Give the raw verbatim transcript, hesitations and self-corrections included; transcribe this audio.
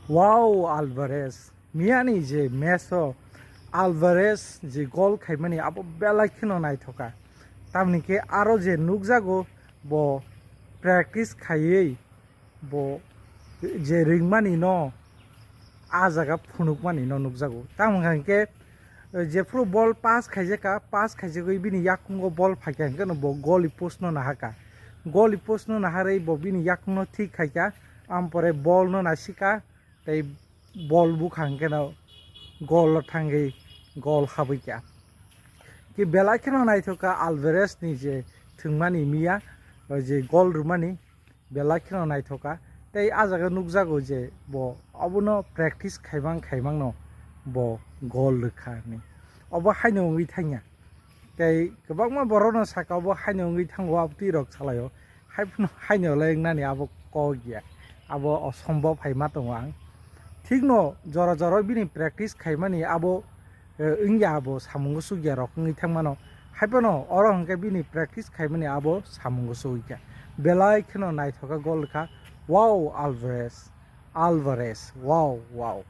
Wow, Alvarez. Miyani je match o Alvarez je gol khaimani abo belai kheno naithoka. Tamni khe aro je nukjago bo practice khaiwi bo je ringmani no a jaga phunukmani no nukjago. Tamo hwnkha khe jephuru ball pass khaijaka, pass khaijagwi bini yakungo ball phaikha hwnkhe no bo goal post no nahaka. Goal post no naharwi bo bini yakungno thik khaikha, ampore ball no nasikha, tei ball bukha hwnkhe no goal o thangwi goal habwikha. Ki belai kheno naithoka Alvarez ni je thwngmani miya, o je goal rwmani belai kheno naithoka. Tei a jaga nukjago je bo obono practice khaimang khaimang no bo goal rwkha hinwi. Obo haino wngwi thangya. Tei kwbangma borokno saka obo haino wngwi thango, abo twi rok salaio. Haiphano haino le wngnani abo kok ya. Abo osombob hai ma tongo ang. Thikno jora jora bini practice khaimani abo, eh, wngya, abo samungo sukya rok wngwi thangmano. Haiphano oro hwnkhe bini practice khaimani abo samungo sukya. Belai kheno naithoka goal kha. Wow, Alvarez. Alvarez. Wow, wow.